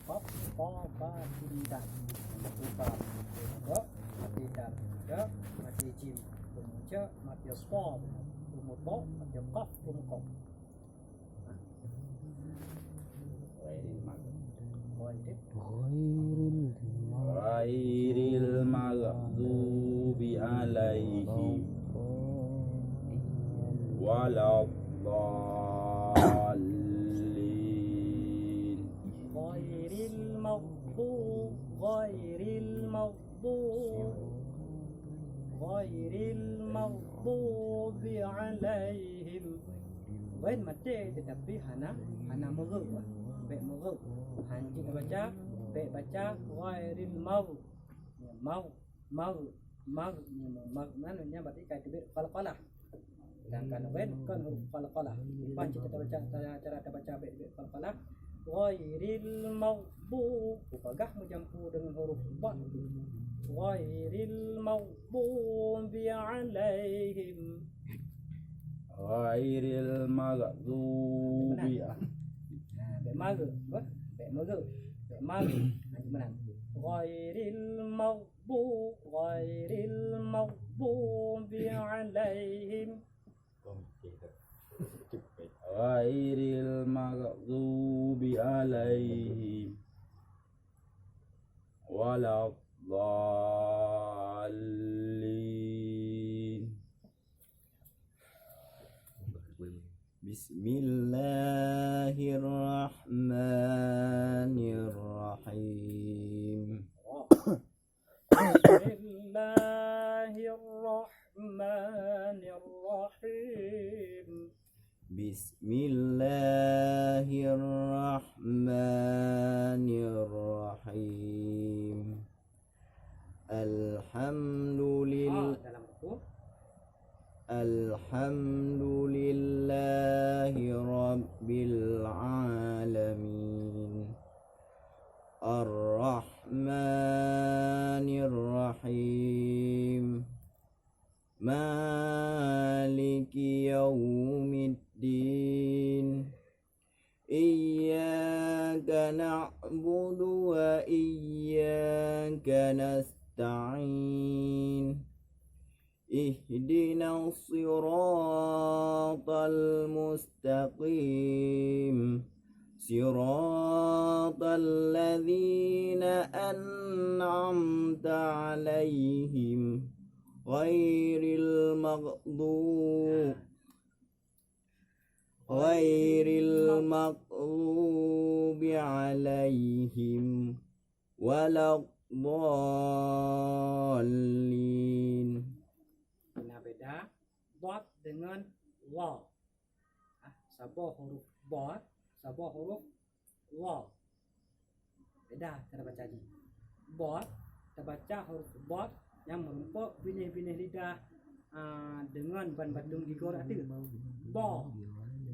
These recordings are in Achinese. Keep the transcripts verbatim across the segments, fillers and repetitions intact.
Qaf, ta, ba, jim, dal. Buka. Buka. Maté dal. Buka. Maté jim. Buka. Maté ta. Buka. Maté qaf. Buka. Ghairil maghdubi alaihim waladdallin. Ghairil maghdub, ghairil maghdub, ghairil maghdubi alaihim. Ghain maté, tetapi hana, hana meureuek, bèk meureuek. Hanjeuet baca, bèk baca ghairil maghdubi. Ya, magh, magh, magh, magh, magh, nyan berarti ka teubiet qalqalah. Sedangkan ghain kon huruf qalqalah. Pancit tabaca, cara, cara tabaca bèk, bèk qalqalah. Ghairil maghdubi. Peugah meujampu deungon huruf dad. Ghairil maghdubi alaihim. Ghairil maghdubi. Nah, bèk maghdubi, bèk maghdubi, bèk maghdubi. Nah, gimana? Ghairil maghdubi, ghairil maghdubi alaihim. Ghairil maghdubi alaihim waladdallin. Bismillahirrahmanirrahim. Bismillahirrahmanirrahim. Bismillahirrahmanirrahim. Alhamdulillah. Ah, dalam buku. Alhamdulillahi rabbil alamin. Ar-Rahmanirrahim. Maliki yaumiddin. Iyyaka na'budu wa iyyaka nasta'in. Ihdinas siratal mustaqim. Siratal ladzina an'amta 'alaihim. Ghairil maghdub, ghairil maghdubi 'alaihim waladdallin. Nah, beda dad dengan wa. Ah, saboh huruf dad, saboh huruf wa. Beda cara baca jih. Dad, tabaca huruf dad nyang meurumpok binéh-binéh lidah, ah, deungon ban batong gigor ateueh. Ba,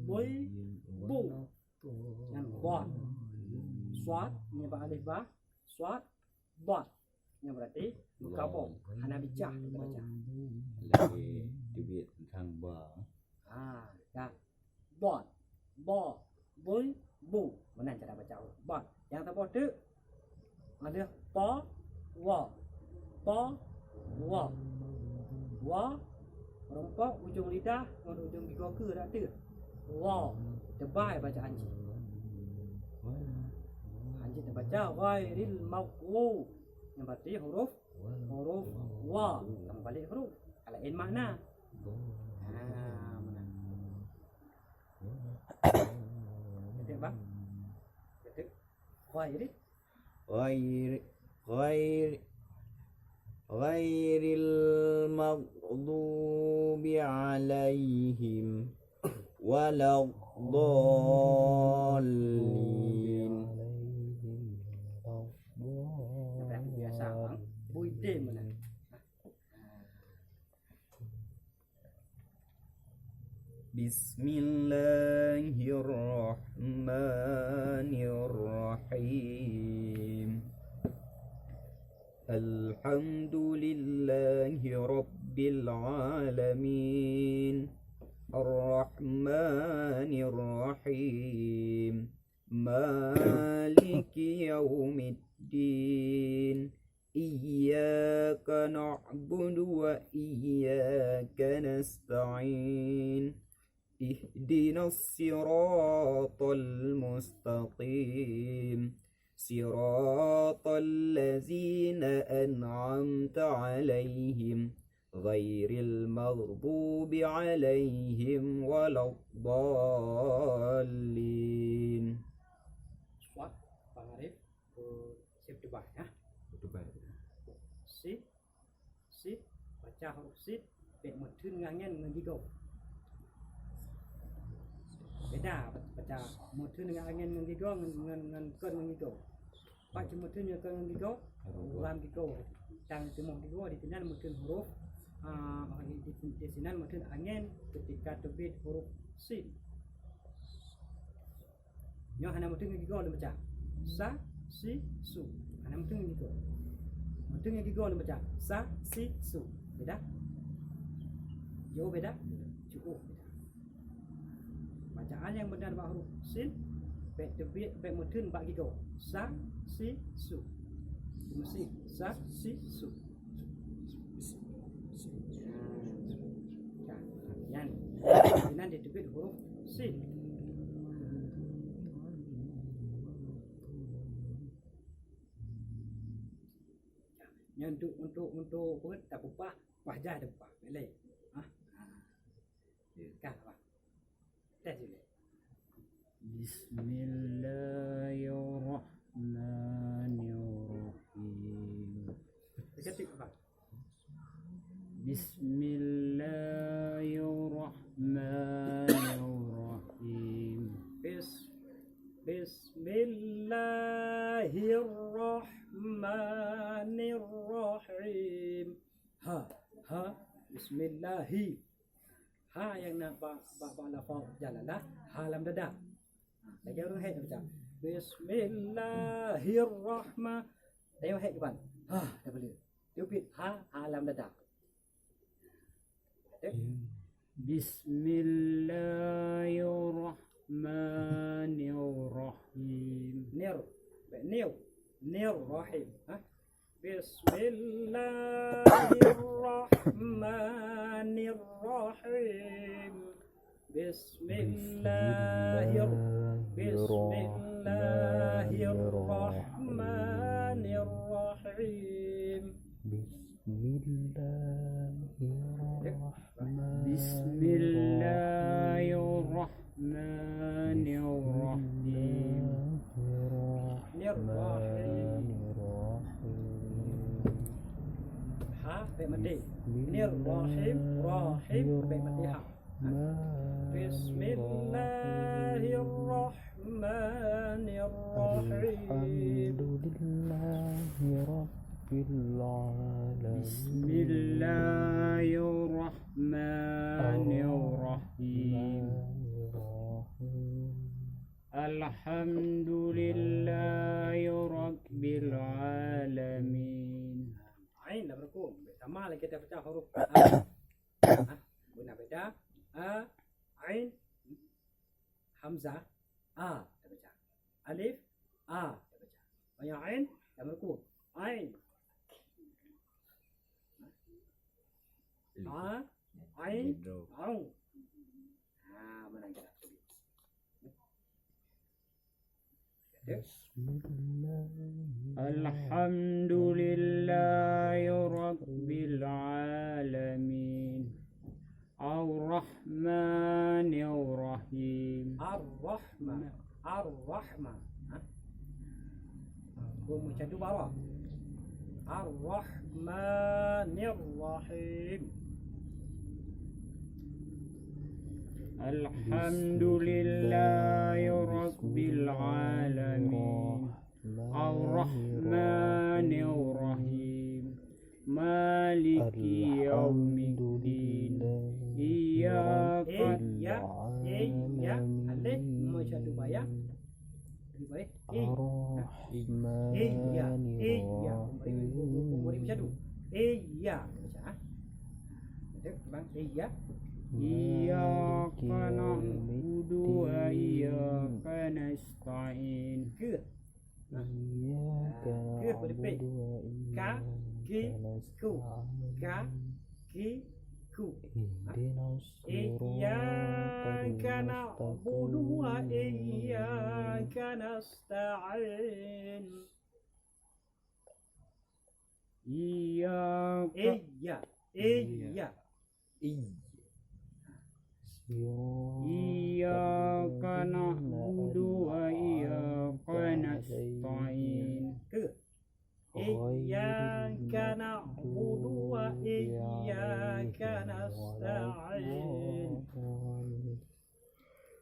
bui, bu. Nyan dad. Sad, nyan bak alif ba. Sad, dad. Nyan berarti meukaboh, hana bicah kita baca. Lagi teubiet teuntang ba. Ha, dah. Dad. Ba, bui, bu. Meunan cara baca dad. Nyang saboh teuk, ada pa, wa. Pa, wa. Wa, meurumpok ujong lidah ngon ujong gigor keu dak teuk. Wa, teubai bacaan jih. Hanjeuet tabaca ghairil maghdubi. Nyang berarti huruf, huruf wa. Ka meubalek huruf. Ka laén makna. Ha, meunan. Betul, Bang? Betul. Ghairi. Ghair, ghair, ghairil maghdubi 'alaihim waladdallin. Biasa, Bang. Bui D mana? Bismillahirrahmanirrahim. Alhamdulillahi rabbil alamin. Arrahmanirrahim. Maliki يوم الدين. إياك نعبد وإياك نستعين. اهدنا الصراط المستقيم. صراط الذين أنعمت عليهم غير المغضوب عليهم ولا الضالين. Sat, Bang Arif, eh, sip teubah, ya. Teubah. Sip, sip, baca huruf sip, bèk meutheun ngon angén ngon gigoe. Beda baca meutheun ngon angén ngon gigoe ngon, ngon, ngon kon ngon gigoe. Pat cit meutheun nyoe kon ngon gigoe, lam gigoe. Tang timoh gigoe di sinan meutheun huruf, ah, di, di, di sinan meutheun angén ketika teubiet huruf sin. Nyoe hana meutheun ngon gigoe lôn baca. Sa, si, su. Hana meutheun ngon gigoe. Meutheun ngon gigoe lôn baca. Sa, si, su. Beda? Jauh beda? Cukup beda. Bacaan nyang beuna bak huruf sin, bèk teubiet, bèk meutheun bak gigoe. Sa, si, su. Meusi, sa, si, su. Nah, nyan. Sinan jiteubiet huruf sin. Nyan untuk, untuk, untuk peue, tapeupaih, paih jai tapeupaih. Boleh. Ha? Ha. Ka, Abang. Tes dulu. Bismillahirrahmanirrahim. Dekat tik, Abang. Bismillahirrahmanirrahim. Bis-, Bismillahirrahmanirrahim. Ha, ha, bismillahi. Ha nyang na bak, bak, bak lafaz jalalah, ha lam dada. Ha, lagèe ureueng hèk baca. Bismillahirrahman-, lagèe hèk kiban. Ha, dah boleh. Teubiet ha, ha lam dada. Bismillahirrahmanirrahim. Nir. Niu. Nir rahim. Ha? Bismillahirrahmanirrahim. Bismillahir-, Bismillahirrahmanirrahim. Bismillahirrahmanirrahim. Bismillahirrahmanirrahim. Nir rahim. Ha, bèk maté. Nir rahim, rahim, bèk maté ha. Bismillahirrahmanirrahim. Alhamdulillahi rabbil alamin. Bismillahirrahmanirrahim. Arrahmanirrahim. Alhamdulillahi rabbil alamin. Ain lam rukun. Sama lagèe kita baca huruf a. Ha, beuna beda. A, ain, hamzah, a, tabaca. Alif, a, tabaca. Banyak ain, lam ruku. Ain. A, ain, au. Ha, meunan cara. Alhamdulillahi rabbil alamin. Arrahmanirrahim. Arrahma. Arrahma. Ha? Gom meucadu bara. Arrahmanirrahim. Alhamdulillahi rabbil alamin. Arrahmanirrahim. Maliki yaumiddin. Iyyaka. Iya, iya, alif, meucadu bara. Iya, iya. Iya. Iya. Iya. Baca, bang. Iya. Iyyaka na'budu wa iyyaka nasta'in. Ke? Nah. Beudeupe. Ka, ki, ku. Ka, ki, ku. Ihdinas siratal mustaqim. Iyyaka na'budu wa iyyaka nasta'in. Iyyaka. Iya, iya. Iya. Iyyaka na'budu wa iyyaka nasta'in. Ke. Iyyaka na'budu wa iyyaka nasta'in.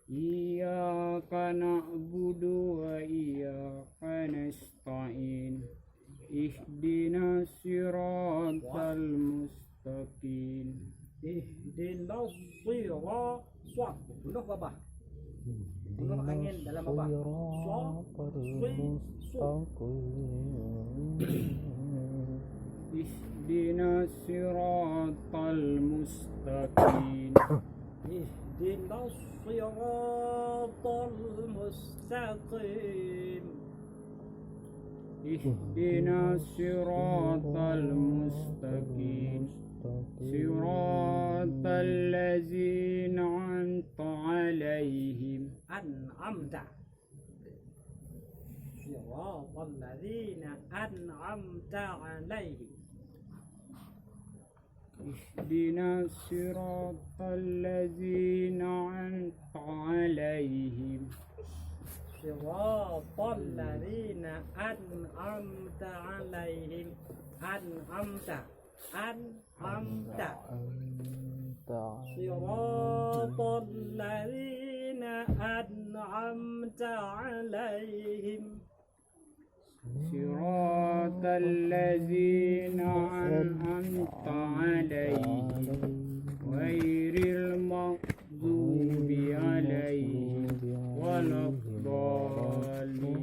Iyyaka na'budu wa iyyaka nasta'in. Ihdinas siratal mustaqim. Ihdinas sira-, swa-, penuh babah. Penuh angin dalam babah. Swa-, swi-, su. Ihdinas siratal mustaqim. Ihdinas siratal mustaqim. Ihdinas siratal mustaqim. Siratal ladzina an'amta 'alaihim. An'amta. Siratal ladzina an'amta 'alaihim. Ihdinas siratal ladzina an'amta 'alaihim. Siratal ladzina an'amta 'alaihim. An'amta. An'amta. Siratal ladzina an'amta 'alaihim. Siratal ladzina an'amta 'alaihim, ghairil maghdubi 'alaihim waladdallin.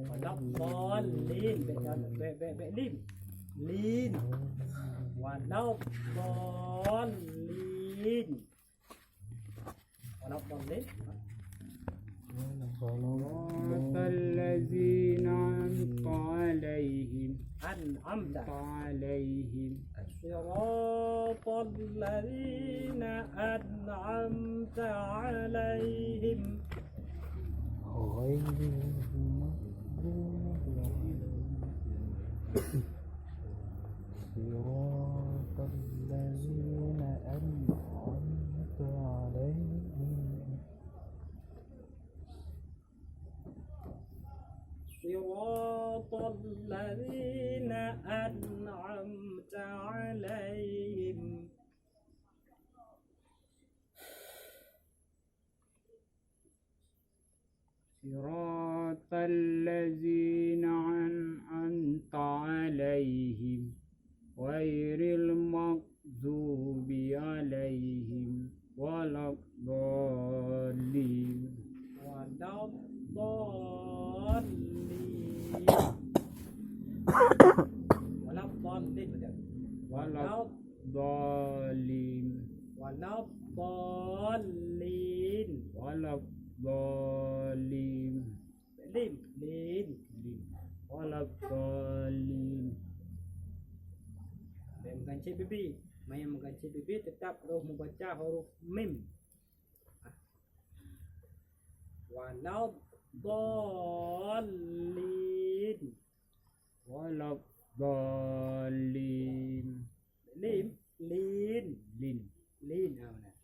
Waladdallin. Bèk, bèk, bèk, bèk lin. Lin. Waladdallin. Waladdallin. Siratal ladzina an'amta 'alaihim. An'amta. 'Alaihim. Siratal ladzina an'amta 'alaihim. Ghairil maghdubi 'alaihim. Siratal ladzina an'amta 'alaihim. Siratal ladzina an'amta 'alaihim. Siratal ladzina an'amta 'alaihim, ghairil maghdubi 'alaihim waladdallin. Waladdallin. Waladdallin, betul. Walad- Dhalin. Waladdallin. Waladdallin. Lim, lin. Lin. Waladdallin. Bèk meugancet bibi. Meunyo meugancet bibi, teutap roh meubaca huruf mim. Waladdallin. Waladdallin. Lim, lin. Lin. Lin, ha, beuna.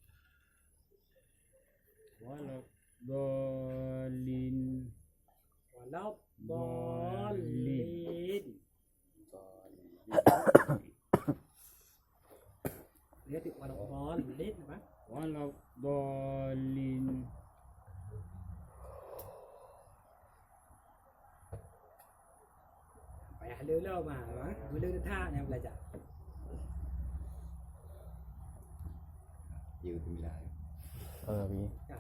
Waladdallin. Waladdallin. Lihat, waladdallin, apa? Waladdallin. Payah le lom, ha, ha? Gula ni that nyang belajar. Ya, bismillah. Ah, ya. Ya.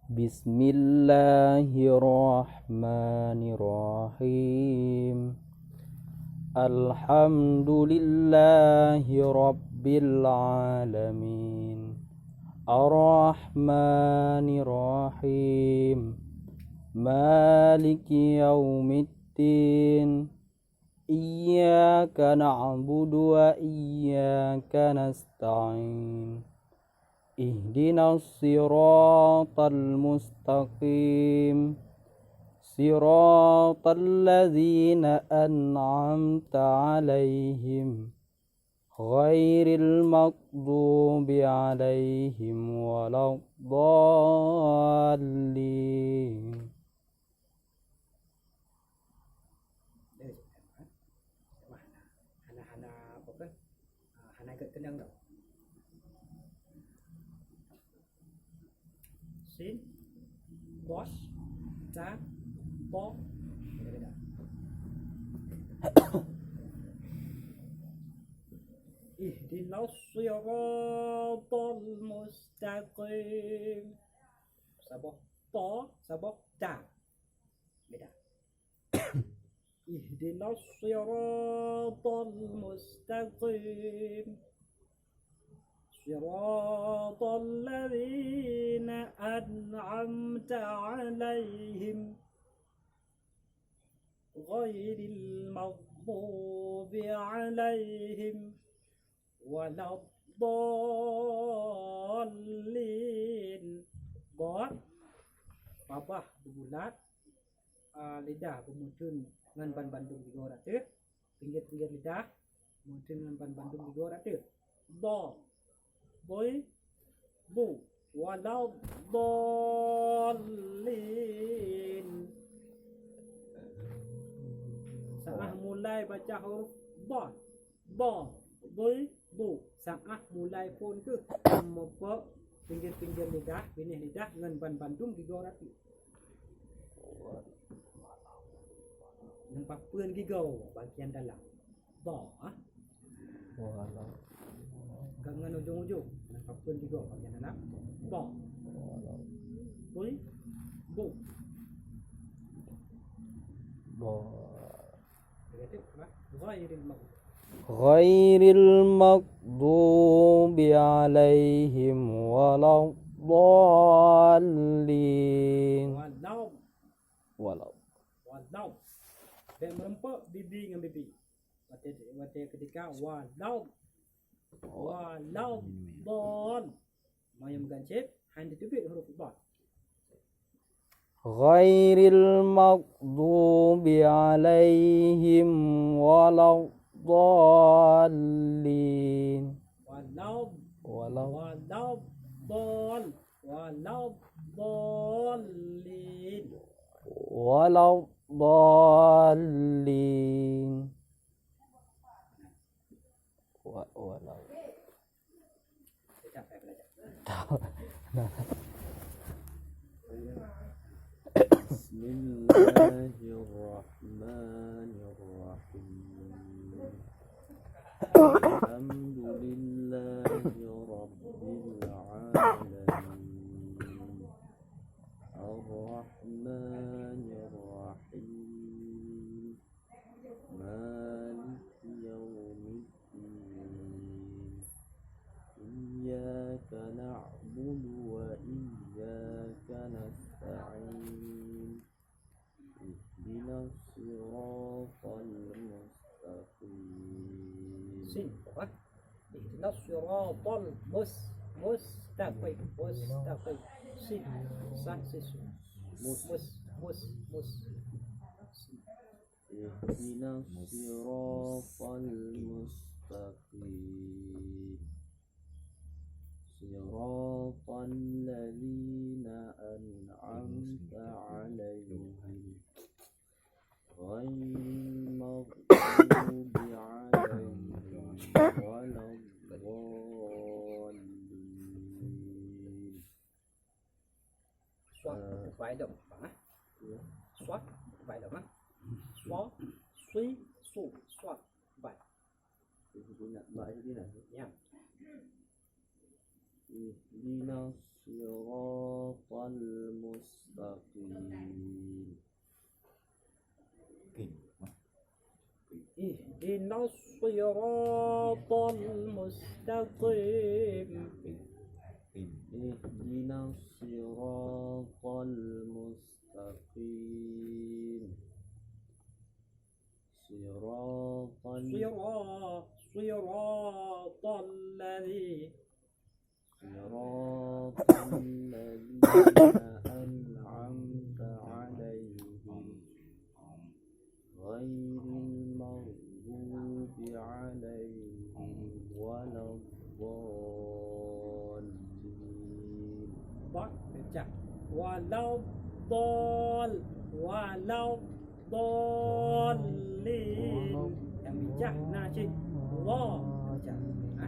Bismillahirrahmanirrahim. Alhamdulillahi rabbil alamin. Arrahmanirrahim. Maliki yaumiddin. الدين. إياك نعبد وإياك نستعين. اهدنا الصراط المستقيم. صراط الذين أنعمت عليهم. غير المغضوب عليهم ولا الضالين. Hana, hana, hana apa ke? Ah, hana ikut kendang tau. Sin, bos, ta, po. Beda-beda. Ihdinas siratal mustaqim. Saboh po, saboh ta. Beda. Ihdinas siratal mustaqim. Siratal ladzina an'amta 'alaihim. Ghairil maghdubi 'alaihim waladdallin. Dhad, babah beubulat, ah, lidah beumudhun ngon ban bandum gigoe rata. Pinggir-pinggir lidah beumudhun ngon ban bandum gigoe rata. Dha, boi, bu, waladdallin. Saah mulai baca huruf dha, dha, boi, bu. Saah mulai phon kheueh meupok pinggir-pinggir lidah, binéh lidah ngon ban bandum gigoe rata. Ngon papeuen gigoe bagian dalam. Dha, ha? Walau. Ka ngon ujong-ujong. Ngon papeuen gigoe bagian dalam. Dha. Walau. Boi. Bu. Dha. Dia kata, apa? Ghairil maghdubi. Ghairil maghdubi alaihim waladdallin. Walau. Walau. Walau. Bèk meureumpok bibi ngon bibi. Watèe, watèe keudika walau. Walau dhal. Manyum gancép, han teubiet huruf dha. Ghairil maghdubi alaihim waladdallin. Walau. Walau. Walau dhal. Waladdallin. Waladdallin. Wa-, walau. Bismillahirrahmanirrahim. Alhamdulillahi rabbil alamin. Arrahmanir rahim. Maliki yaumiddin. Iyyaka na'budu wa iyyaka nasta'in. Ihdinas siratal mustaqim. Sin, apa? Ihdinas siratal mus-, mustaqim, mustaqim. Sin, sa, sin, su. Mus, mus, mus, mus. Sin. Ihdinas siratal mustaqim. Siratal ladzina an'amta 'alaihim. Ghairil maghdubi 'alaihim waladdallin. Swa, eh, bai dong, bang, eh. Iya. Swa, bai dong, eh. Swa, swi, su, swa, bai. Itu punya, bai itu dia. Ya. Ihdinas siratal mustaqim. Ihdinas siratal mustaqim. Ihdinas siratal mustaqim. Siratal ladzi, siratal ladzina an'amta 'alaihim, ghairil maghdubi 'alaihim waladdallin. Ba, pecah. Waladdal, walad- Dhalin. Nyang bijak na cit. Dha. Bijak. Ha?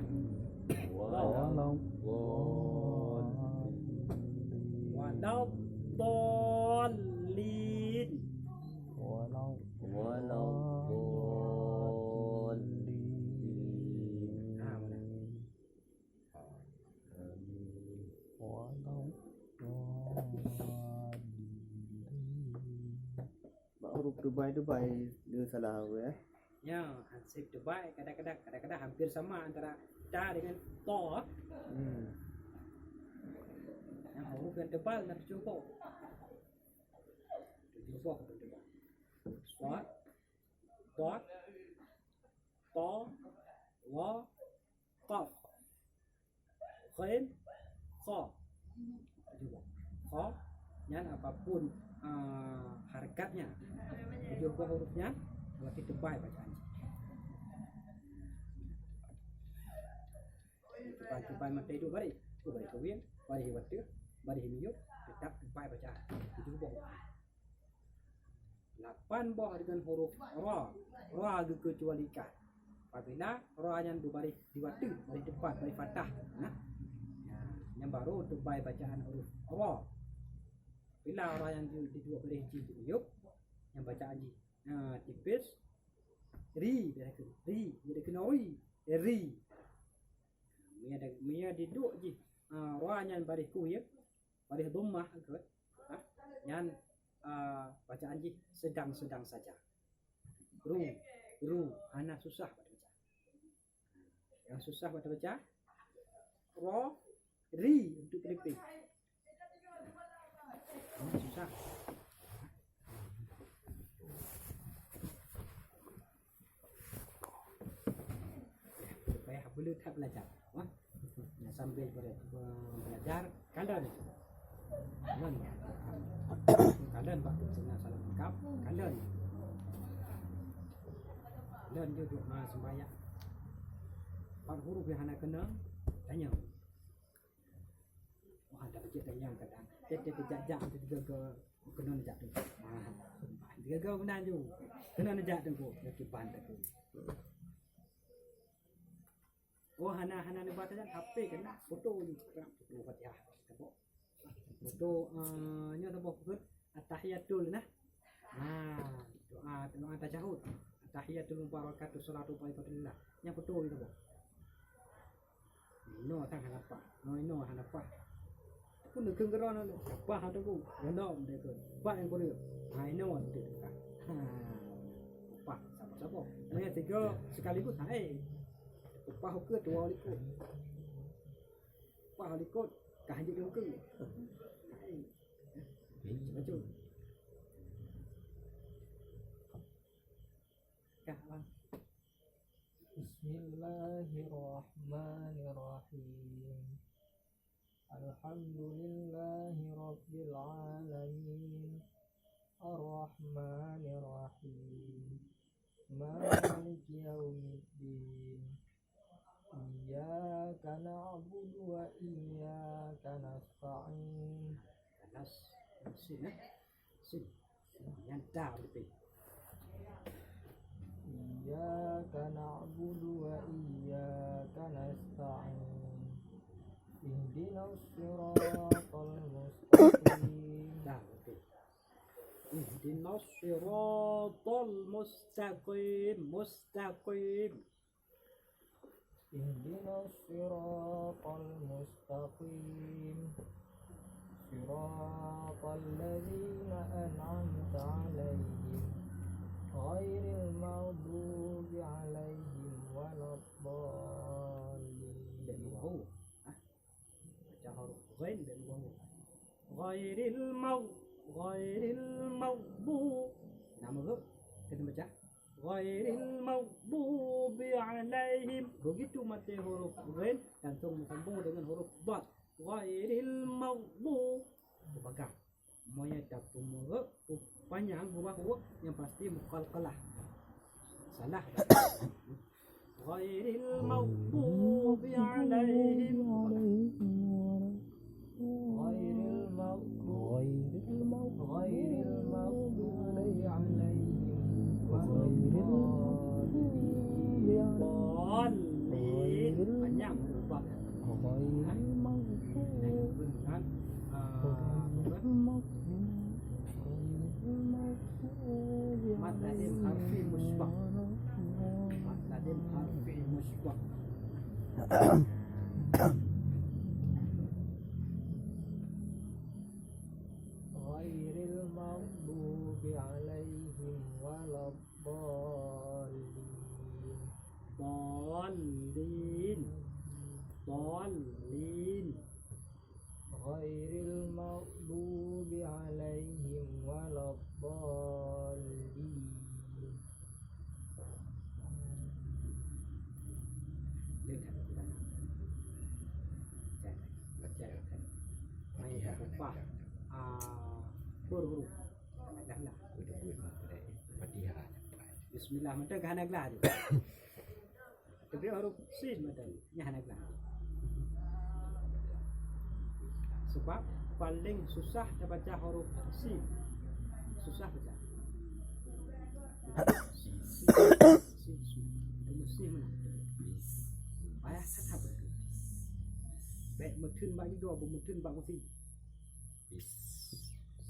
Dha. Walau dhalin. Walau dhalin. Ha, mana? Walau dhalin. Bak huruf teubai-teubai dia salah aku, eh. Ya, hansip teubai kadang-kadang, kadang-kadang hampir sama antara ta dengan ta. Hmm. Yang huruf yang tebal na tujuh boh. Tujuh boh huruf tebal. Shad, dad, ta, wa, qaf, ghain, kha. Tujuh boh. Kha, nyan apapun, ah, harakatnya, tujuh boh huruf nyan, berarti teubai bacaan jih. Teubai-teubai mata iduek baréh. Baréh keuwieng, baréh wateuh, baréh miyueb, teutap teubai bacaan. Tujuh boh huruf. Lapan boh deungon huruf ra, ra geukeucualikan. Apabila ra nyan beubaréh di wateuh, baréh teupat, baréh fathah, nah, nyan baru teubai bacaan huruf ra. Apabila ra nyan di, di dua baréh jih miyueb, nyan bacaan jih, nah, tipes, ri, biasa keu ri, jadi keunoe ri, ri. Meunyo, meunyo diduek jih, ah, ra nyan baréh keuwieng, baréh dhammah, ha? Nyan, ah, bacaan jih sedang-sedang saja. Ru, ru, hana susah bak baca. Yang susah bak baca, ra, ri untuk peliping. Hana susah. Supaya beuleuet that belajar. Wah. Nah, sambil ber-, belajar, kalon. Kalon. Kalon bak sana salah lengkap, kalon. Kalon je duduk ma sembahyang. Empat huruf yang hana kena, tanya. Wah, dah becek tanya kadang. Tet, tet, tet, jak, jak, tu juga ke, kena jak tu. Ah, juga ke benar tu. Kena jak tu, ke kiban tu. Oh, hana, hana neuba sajan, H P keunan, foto, foto Fatihah. Foto, eh, nyoe saboh peukeut, at-tahiyatul nah. Ha, doa, doa tasyahud. At-tahiyatul mubarakatuh salatu thayyibatulillah. Nyan foto nyoe saboh. Inoe sang hana pah, inoe, inoe hana pah. Pun neukheun keudroe nyoe, pah ateueh ku, random deh kheun. Pat nyang kureueng. Ha, inoe teuh. Ha, pah, saboh-saboh. Meunyo tiga sekaligus, ha, eh. Pah ukeue dua likot. Pah likot, ka hanjeuet ukeue. Ha, eh. Baca. Ka, bang. Bismillahirrahmanirrahim. Alhamdulillahi rabbil alamin. Arrahmanirrahim. Maliki yaumiddin. Iyyaka na'budu wa iyyaka nasta'in. Kanas, sin, eh? Sin. Nyan ta beutôi. Iyyaka na'budu wa iyyaka nasta'in. Ihdinas siratal mustaqim. Ta beutôi. Ihdinas siratal mustaqim, mustaqim. Ihdinas siratal mustaqim. Siratal ladzina an'amta 'alaihim, ghairil maghdubi 'alaihim waladdallin. Bèk meubahu. Hah? Baca huruf ghain bèk meubahu. Ghairil magh-, ghairil maghdu-, nama tu? Kena baca. Ghairil maghdubi alaihim. Begitu maté huruf ghain, langsung bersambung dengan huruf dhad. Ghairil maghdu-, peugah. Meunyoe tapeumurek, panyang bubah huruf, nyang pasti muqalqalah. Salah. Ghairil maghdubi alaihim. Ghairil maghdubi, ghairil maghdubi alaihim waladdallin. Dallin. Panyang huruf ba. Ghairil maghdubi. Nah, yang pun kan, ah, bukan? Mad lazim harfi musbaq. Mad lazim harfi musbaq. Ghairil maghdubi alaihim waladdallin. Dallin. Dallin. Ghairil maghdubi alaihim waladdallin. Fatihah. Ah, per huruf. Fatihah. Bismillah, mantap, hana glah tu. Tapi huruf sin mantap, nyan hana glah. Sebab paling susah tabaca huruf sin. Susah baca. Sin, sin, sin. Huruf sin mana? Payah that baca. Baik meutheun bak gigoe, beu meutheun bak gusi. Bis.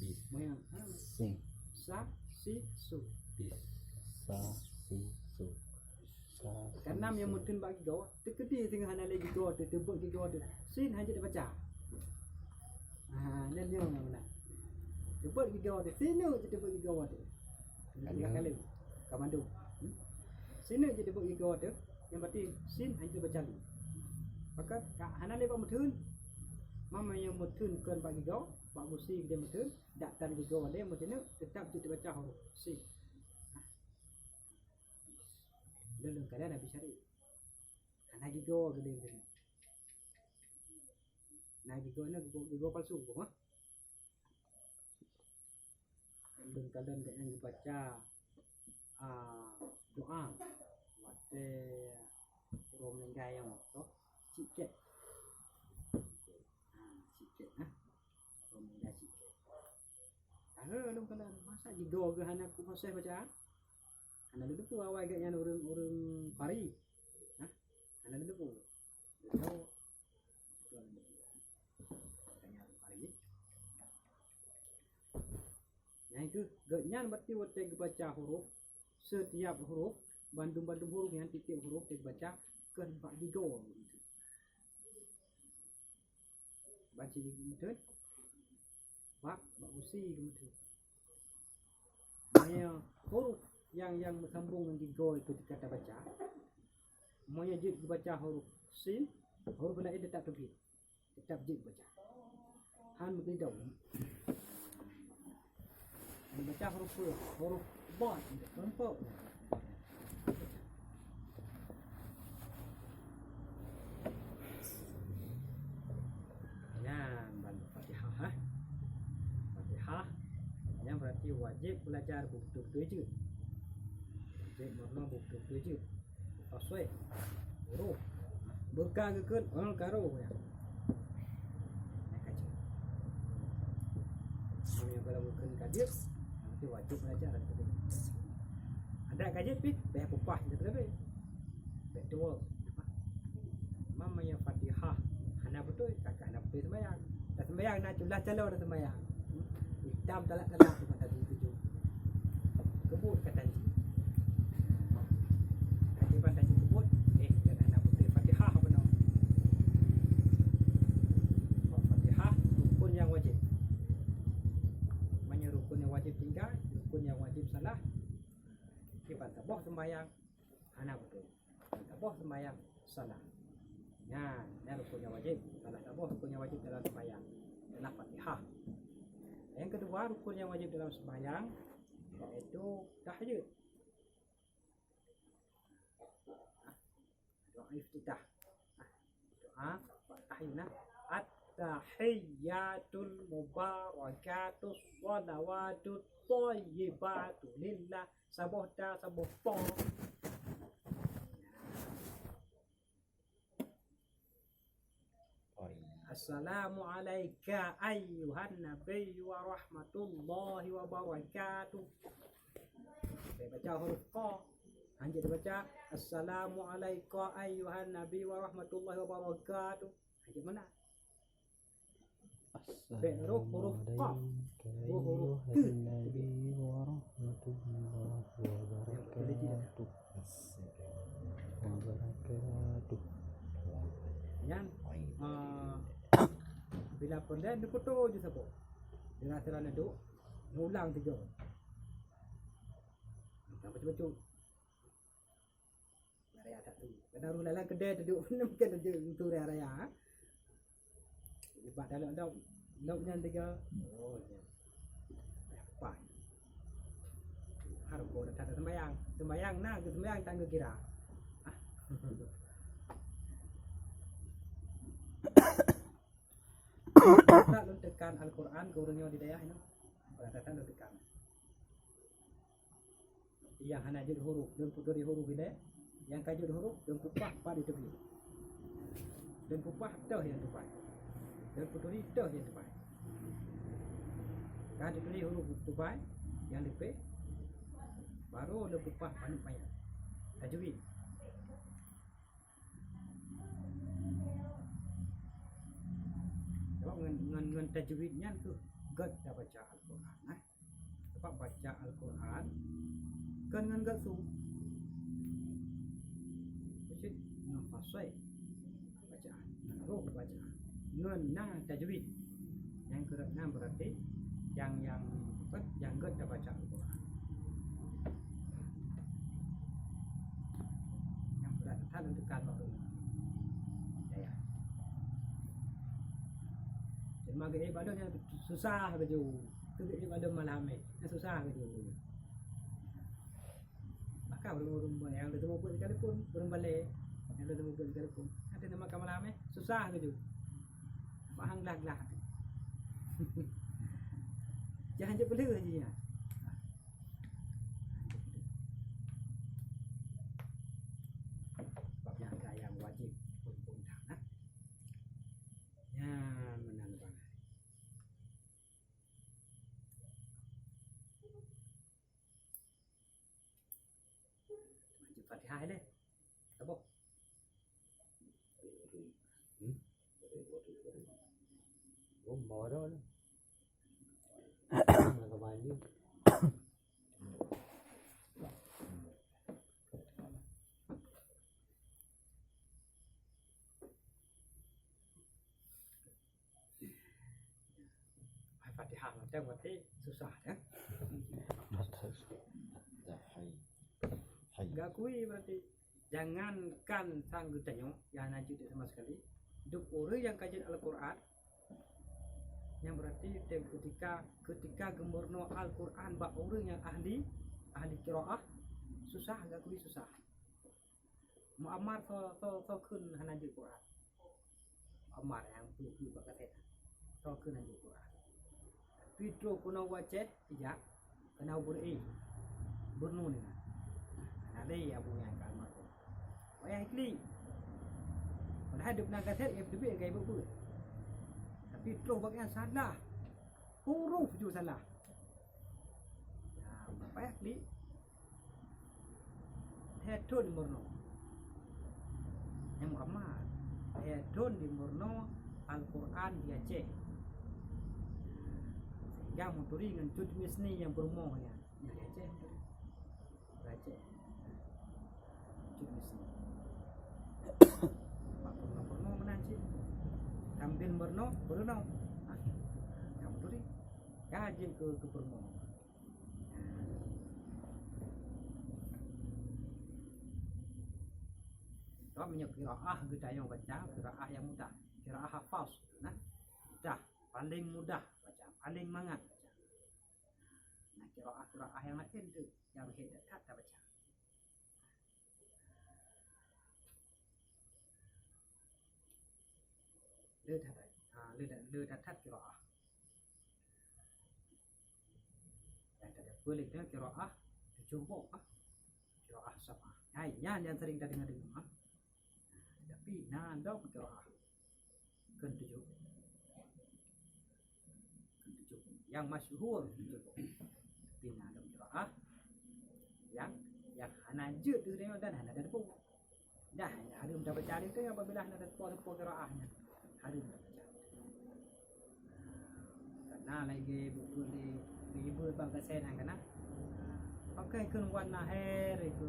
Bis. Meunan, ha? Sing. Sa, si, su. Bis. Sa, si, su. Sa, si, su. Karena nyang meutheun bak gigoe, teukeudi singoh hana lé gigoe teuh, teubeuet gigoe teuh. Sin hana jeuet baca. Ha, nyan nyoe nyang meunan. Teubeuet gigoe teuh, sin nyoe jeuet teubeuet gigoe teuh. Tiga kali. Ka mandum. Hmm? Sin nyoe jeuet teubeuet gigoe teuh, nyang berarti sin hana jeuet baca lé. Maka, ka hana lé bak meutheun. Meunyoe meutheun kon bak gigoe, bak gusi keudeh meutheun, dak tan gigoe lé meuteuneu, teutap jeuet teubaca huruf sin. Lôn, lôn kalian habéh cari. Hana gigoe keudeh meuteuneu. Na gigoe na gigoe, gigoe palsu, ha? Lôn kalon gobnyan geubaca, ah, doa watèe uroe meuninggai nyoe, toh, cit kèt. Ah, cit kèt, ha. Uroe meuninggai cit kèt. Tahe lôn kalon, masa gigoe geuh hana kuproses bacaan? Hana lôn teupeu awai gobnyan ureueng, ureueng qari. Ha? Hana lôn teupeu. Lôn teupeu. Nyang keuh, gobnyan berarti watèe geubaca huruf, setiap huruf, bandum-bandum huruf nyan tiep-tiep huruf watèe geubaca, kon bak gigoe. Bak cit meuteun, bak, bak gusi meuteun. Meunyoe huruf nyang, nyang meusambong ngon gigoe ketika tabaca, meunyoe jeuet geubaca huruf sin, huruf laén teutap teubiet. Teutap jeuet baca. Han meukeudong. Han baca huruf pe, huruf dhad, huruf pe. Nyan ban Fatihah, ha. Fatihah. Nyan berarti wajéb belajar beutôi-beutôi jeuet. Wajéb meunyoe beutôi-beutôi jeuet. Taswif. Huruf. Beuka geukheun, ol, karo, ya. Nah, ka jeuet. Meunyoe kalau geukheun ka jeuet, berarti wajéb belajar. Adak ka jeuet pih, bèk peupah jeuet leubeh. Bèk tuwo. Mam meunyoe Fatihah hana beutôi, ka hana beutôi seumayang. Dah seumayang na culah calo dah seumayang. Itam talak-talak tu mata jih tuju. Keubuet ka tanji. Ka jiban tanji keubuet, eh, dan hana beutôi Fatihah bunoe. Fatihah rukun nyang wajéb. Meunyoe rukun nyang wajéb tinggai, rukun nyang wajéb salah, kiban taboh seumayang hana beutôi. Taboh seumayang salah. Nyan, nyan rukun nyang wajéb. Salah taboh rukun nyang wajéb dalam seumayang. Salah Fatihah. Nyang keudua, rukun nyang wajéb dalam seumayang, yaitu tahajud. Iftitah. Doa Iftitah, nah. At-tahiyyatul mubarakatus shalawatut thayyibatu lillah. Saboh ta, saboh po. Oh, iya. Assalamu alaika ayyuhan nabi wa rahmatullahi wa barakatuh. Saya baca huruf qa. Hanjeuet baca, "Assalamu alaika ayyuhan nabi wa rahmatullahi wa barakatuh." Hanjeuet mana? Bèk rôh huruf qaf. Rôh huruf T. Assalamualaikum warahmatullahi wabarakatuh. Wabarakatuh. Nyan, ah, bila peureulèe, neukuto ju saboh. Sira-sira neuduek, neuulang tiga. Jangan bacut-bacut. Raya that tu. Kadang ureueng lalai keudè teuduek, mungken teuduek tu raya-raya, ha? Bak dalok lop, lop nyan tiga. Oh, nyan. Pah. Harus kau dah tak ada sembahyang. Sembahyang na, ke sembahyang tak kira. Ah. Tak lôn tekan Al-Quran ke ureueng nyoe di dayah nyoe. Pada datang lôn tekan. Nyang hana jeuet huruf, lôn peuturi huruf ilèe. Nyang ka jeuet huruf, lôn peupah pat di teupie. Lôn peupah toh nyang tubai. Lôn peuturi toh nyang tubai. Ka teuturi huruf tubai, nyang leupie, baru lôn peupah paneuk manyang. Tajwid. Sebab ngon, ngon, ngon tajwid nyan keuh gèt tabaca Al-Quran, nah. Sebab baca Al-Quran kon ngon gèt su. Maksud ngon fasih bacaan, ngon roh bacaan, ngon na tajwid. Nyang keureuek nyan berarti nyang, nyang, nyang gèt tabaca Al-Quran. Nyang brat that lôn tekan bak ureueng. Ya, ya. Cuma geuék bak lôn nyan susah laju. Keu geuék bak lôn malam nyoe, nyan susah laju. Maka ureueng-ureueng nyang lôn teumeubuet sikalipun, ureueng balè nyang lôn teumeubuet sikalipun, até nama ka malam nyoe, susah laju. Paham glah-glah. Jangan jeuet peuleueh jih nyan. Sebab nyan ka nyang wajéb phôn-phôn that, nah. Nyan meunan bangai. Baca Fatihah ilèe. Saboh. Hmm? Oh, mau dah lah. Nak ke mandi. Al-Fatihah macam berarti susah, ya. Dah hai. Hai. Gak kui berarti. Jangankan sang geutanyoe nyang hana jeuet sama sekali, dum ureueng nyang ka jeuet Al-Quran, nyang berarti ketika, ketika geumeurunoe Al-Quran bak ureueng nyang ahli, ahli qiraah, susah, gak kui susah. Muammar soe, soe, soe kheun hana jeuet Quran. Muammar nyang peue-peue bak kaset. Soe kheun hana jeuet Quran. Tapi trok keunoe u Aceh, ijak, keunoe u Beureue. Beureunoe nyan. Hana lé Abu nyan ka almarhum. Wayah iklik. Padahai deup na kaset, ya, teubiet ka ibuet-buet. Tapi trok bak nyan salah. Huruf ju salah. Nah, payah klik. Lhèe thôn di Borneo. Nyang Muammar. Lhèe thôn di Borneo Al-Quran di Aceh. Sehingga meuturi ngon Cut Misni nyang peurumoh nyan. Nyang di Aceh. Di Aceh. Cut Misni. Bak peurumoh-peurumoh meunan cit. Kambin Borneo, Borneo. Ah, nyang meuturi. Ka jeuet keu, keu peurumoh. Sebab meunyoe qiraah geutanyoe baca, qiraah nyang mudah. Qiraah hafaz, nah, mudah. Paléng mudah baca, paléng mangat baca. Nah, qiraah-qiraah nyang laén tu nyang lheueh that-that tabaca. Le that, ha, le that, le that-that qiraah. Dan teupeue lé qiraah tujoh boh, ha. Qiraah sab'ah. Hai, nyan nyang sering tadeungoe-deungoe, ha. Tapi na dong qiraah keu tujoh. Keu tujoh. Nyang masyhur tujoh boh. Tapi na dong qiraah nyang, nyang hana jeuet teudeungoe dan hana tateupeue. Dah, hareuem tabaca lé teuh apabila hana tateupeue-teupeue qiraah nyan. Hareuem tabaca. Karena lagèe buku di, di buku bang kasén kan, ah. Pakai kheun wan nahar itu.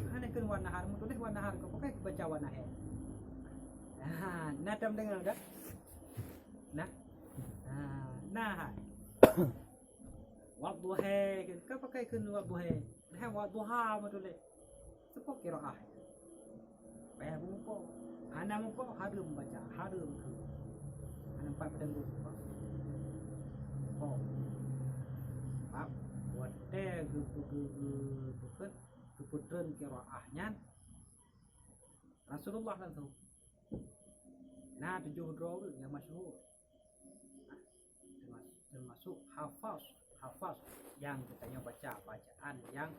Hana kheun wan nahar, meutuléh wan nahar, kau pakai baca wan nahar. Ah, na tam dengar kan? Nah. Ah, nah. Wadduha, kan pakai kheun wadduha. Nah, wadduha meutuléh. Seupôt qiraah. Payah muphom. Hana muphom, hareuem baca, hareuem kheun. Hana pat peudeueng muphom. Muphom. Bab watèe geu-, geu-, geu-, geu-, geupeutreun qiraah nyan Rasulullah langsung. Na tujoh droe ureueng nyang masyhur. Termasuk, termasuk hafaz, hafaz nyang geutanyoe baca bacaan nyang